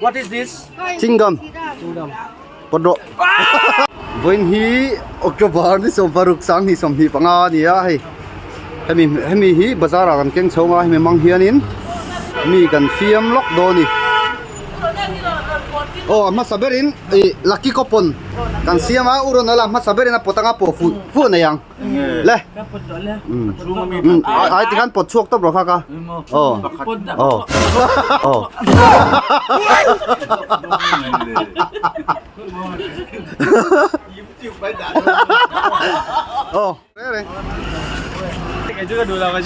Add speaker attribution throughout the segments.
Speaker 1: What is this?
Speaker 2: Chingam. Pawt rawh. Vawiin hi October ni 16 sanghnih 25 a ni a hei. Hemi hemi hi bazar ah kan keng chhawng a hemi hmang hianin mi kan fiam lawk dawn a ni. Aw a hmasa berin ih lucky coupon kan siam a u rawn ala hmasa berin a pawt anga pawh fuh fuh nei ang. Le. Ai ti khan pawt chhuak tawp rawh kha ka. Aw. Aw. Aw. Aw.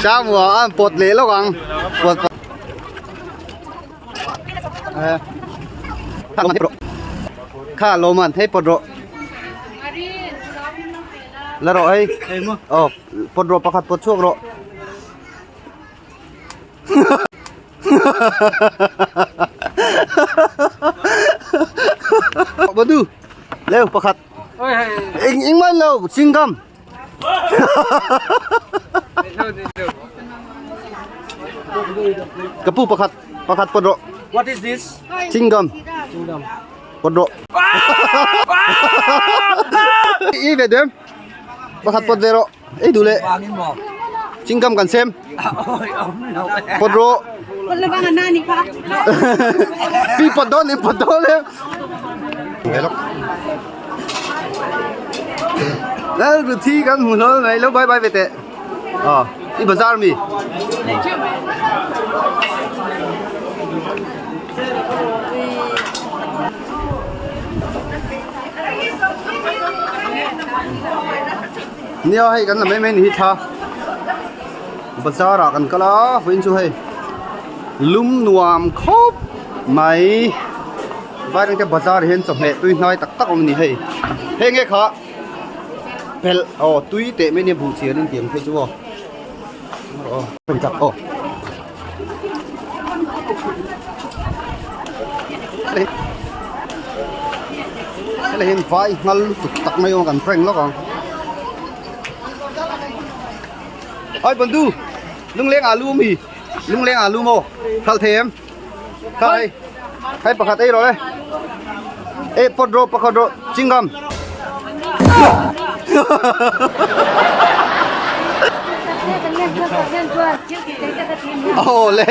Speaker 2: Samua an pawt leh lawk ang. Pawt. Kha lawman hei pawt rawh. La rawh hei. Aw pawt rawh pakhat pawt chhuak rawh. Badu leu pakhat. Eng eng man lo chingam. Ka pu pakhat pakhat pawt rawh.
Speaker 1: What is this?
Speaker 2: Chingam. Pawt rawh. I ve dem. Pakhat pawt ve rawh. Ei duh leh. Chingam kan sem. Pawt rawh. Pi pawt dawn ni pawt dawn em. Lal Ruthi kan hmu hlawl mai lo bye bye ve teh. Aw i bazar mi. Nia hei kan la mai mai ni hi thla bazar ah kan kal a vawiin chu hei lum nuam khawp mai vairengte bazar ah hian chawhmeh tui hnai tak tak a awm a ni hei hei nge kha pelh aw tui teh mai nia buh chian in tiang phei chu aw aw Helai hian vai nghal lutuk tak mai awm a kan prank lawk ang. Oi Bandu lungleng alu awm hi lungleng alu maw hralh thei em hralh hei hei pakhat ei rawh le e pawt rawh pakhat rawh chingam. Aw le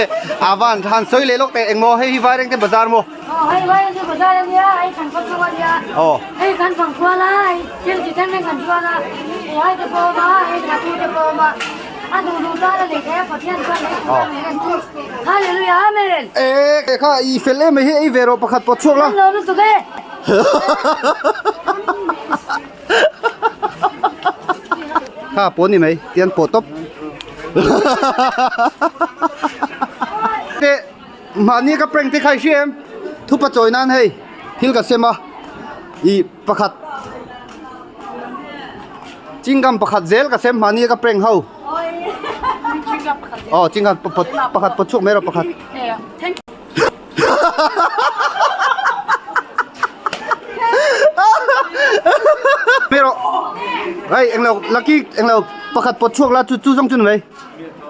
Speaker 2: avan han sawi leh lawk teh engmaw hei hi Vairengte bazar maw? Aw. E kha i fel em mai hi ei ve rawh pakhat pawt chhuak la. Kha pawh ni mai tian pawh tawp. Te mahni ka prank te kha i hria em? Thupa chawi nan hei thil ka sem a i pakhat chingam pakhat zel ka sem mahni ka prank ho. Aw chingam pakhat pawt chhuak mai rawh pakhat. Pero ai englo lucky englo pakhat pawt chhuak la chu chu zawng chu ni mai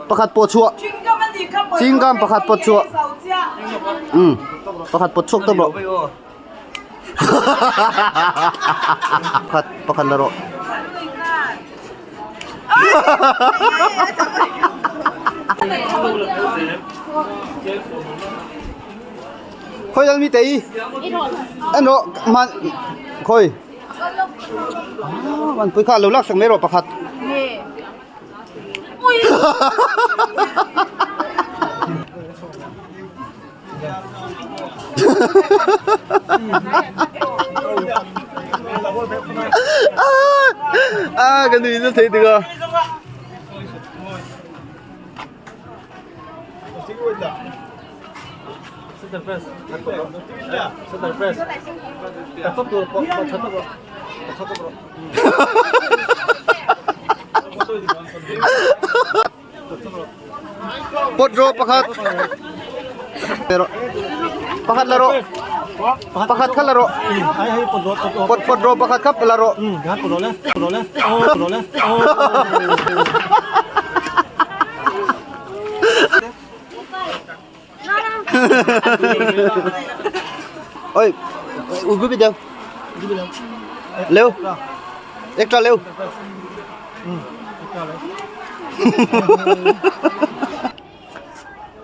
Speaker 2: pakhat pawh chhuah chingam pakhat pawt chhuah um pakhat pawt chhuak tawp rawh pakhat pakhat la rawh Khoi dal mi tei en rawh man khoi man pui kha lo lak sak mai rawh pakhat A ka nui na thei tik a. Pot rawh pakhat. Pakhat la rawh. Pakhat kha la rawh. Pot pot rawh pakhat kha la rawh. Oi, u biết đâu? Leo. Extra leo.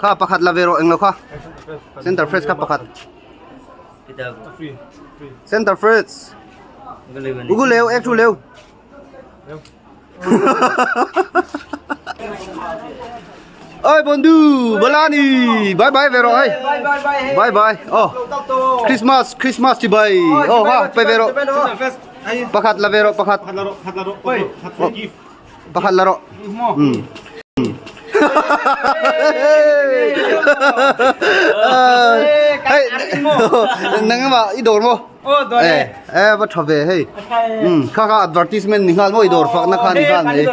Speaker 2: Kha pakhat la ve rawh englo kha. Center fresh kha pakhat. Center fresh. Ugu leo, extra leo. Ơi Bondu, Balani, bye bye về rồi. Bye bye. Oh. Christmas, Christmas thì bay. Oh ha, bay về rồi. Pakhat la về rồi, pakhat. Pakhat la rồi. Ừ. Hey, nang mà i dor mo. Eh, eh va tha ve hei. Um kha kha advertisement ni ngal mo i dor fak na kha ni ngal nei.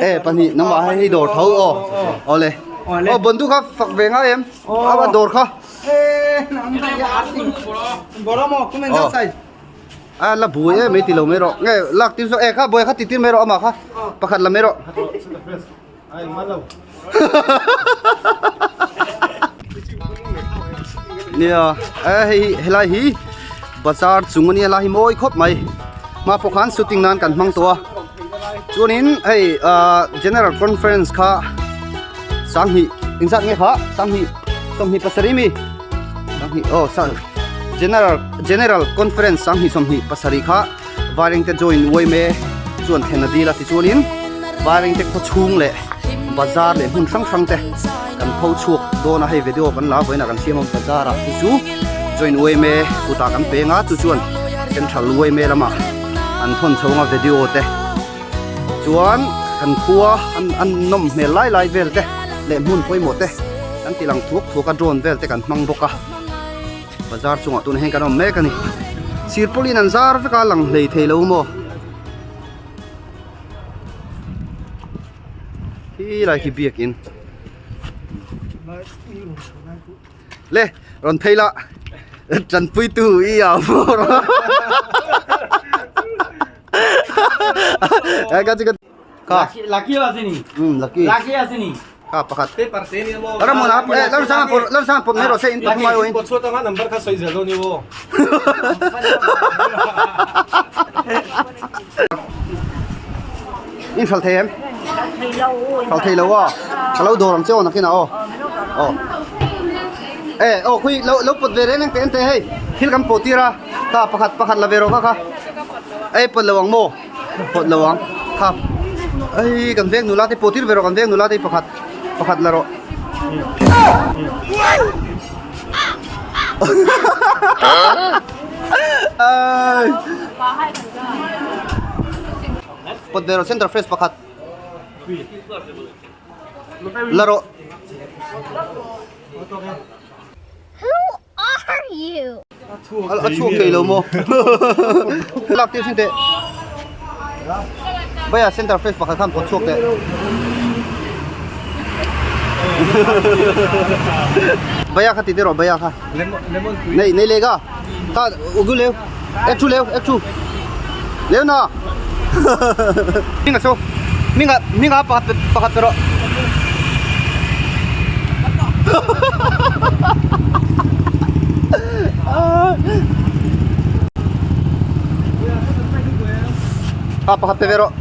Speaker 2: Eh pani nang ma hei dor tho o. Ole. O bondu kha fak ve nga em. A va dor kha. A la bui e mai ti lo mai rawh. Nge lak tir zawk e kha buai kha ti tir mai rawh amah kha pakhat la mai rawh. Nia e hei helai hi bazar chung ania lai hi mawi khawp mai hma pawh khan shooting nan kan hmang tawh a chuanin hei ah general conference kha sanghnih engzat nge kha sanghnih sawmhnih pasarih mi sanghnih aw general general conference sanghnih sawmhnih pasarih kha Vairengte join uaime chuan thlen a dil a tichuanin Vairengte khaw chhung leh bazar leh hmun hrang hrang te kan pho chhuak dawn a hei video kan la vawiinah kan siam a bazar ah te chu join uaime kutah kan peng a chu chuan central uaime lamah an thawn chho anga video te chuan kan khua an an nawm hmel lai lai vel te leh hmun pawimawh te kan ti lang thuak thuak a drone vel te kan hmang bawk a. Bazar chungah tunah hian kan awm mek a ni. Sirpawlin an zar vek a lang hlei thei lo maw? Khi lai khi biakin. Le rawn phei la tanpui tu i au maw? Ka.
Speaker 1: Lucky asini.
Speaker 2: Lucky.
Speaker 1: Lucky asini.
Speaker 2: Ka pakhat.
Speaker 3: Paper te ni mo.
Speaker 2: Ramon a eh lam sang por lam sang por mero se in pathum ai oin.
Speaker 3: Ko chota nga number kha soi zel ni wo.
Speaker 2: In phal thei em? Phal thei lo a. Ka lo dawr ang che aw nakin ah aw. Aw. Eh aw khui lo lo pawt ve reng reng te en te hei. Thil kan pawh tir a. Ka pakhat pakhat la ve rawh kha kha. Ei pawt lo ang maw? Pawt lo ang kha ei kan veng nula te pawh tir ve rawh kan veng nula te pakhat pakhat la rawh pawt ve rawh center fresh pakhat la rawh.
Speaker 4: Who are you?
Speaker 2: A chhuak thei lo maw? Lak tir thin teh. Baya center face pakhat khan pawt chhuak teh. Baya kha ti te rawh baya kha. Nei nei le ka. Ta ugu leu. Ek thu leu ek thu. Leu na. Minga so. Minga minga pakhat pakhat pe rawh. A pakhat pe ve rawh.